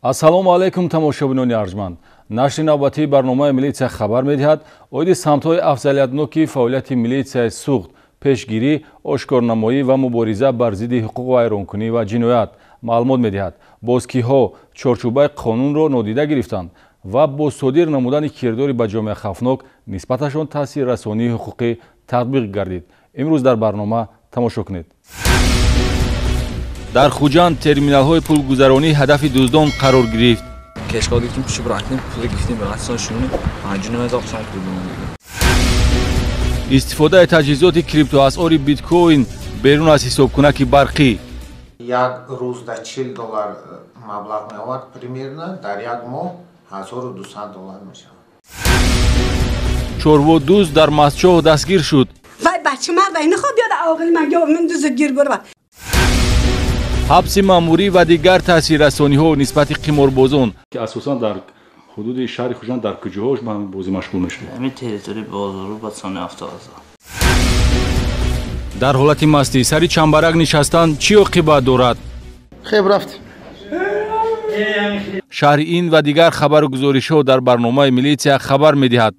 Ассалому алайкум, тамошобинони арҷманд. Нашри навбатии барномаи «Милитсия хабар медиҳад» оиди самтҳои афзалиятноки фаъолияти милитсияи Суғд, пешгирӣ, ошкорнамоӣ ва мубориза бар зидди ҳуқуқвайронкунӣ ва ҷиноят маълумот медиҳад. Боз киҳо чорчӯбаи қонунро нодида гирифтанд ва бо содир намудани кирдори ба ҷомеа хавфнок нисбаташон таъсиррасонии ҳуқуқӣ татбиқ гардид. Имрӯз дар барнома тамошо кунед. Дар Хуҷанд терминалҳои пулгузаронӣ ҳадафи дуздон қарор гирифт. Кешка гирифтем, пуши рафтем, пул гирифтем, рафтем, шуни 59 000 сом пул. Истифодаи таҷҳизоти криптоасъори биткоин берун аз ҳисобкунаки барқӣ. Як рӯз дар 40 доллар маблағ меовард, примерно дар як моҳ 1200 доллар мешавад. Чорводузд дар Мастчоҳ дастгир шуд. Вай бача ман, вай нахоҳ биёд, оғили ман ё ман дузд гир бурва. Ҳабси маъмурӣ ва дигар таъсиррасониҳо нисбати қиморбозон. Асосан дар ҳудуди шаҳри Хуҷанд дар куҷоҳош ба ҳамин бозӣ машғул мешудед? Ҳамин территорияи бозору бацони автовокзал. Дар ҳолати мастӣ сари чамбарак нишастан чӣ оқибат дорад? Хеб, рафтем. Шарҳи ин ва дигар хабару гузоришҳо дар барномаи «Милитсия хабар медиҳад».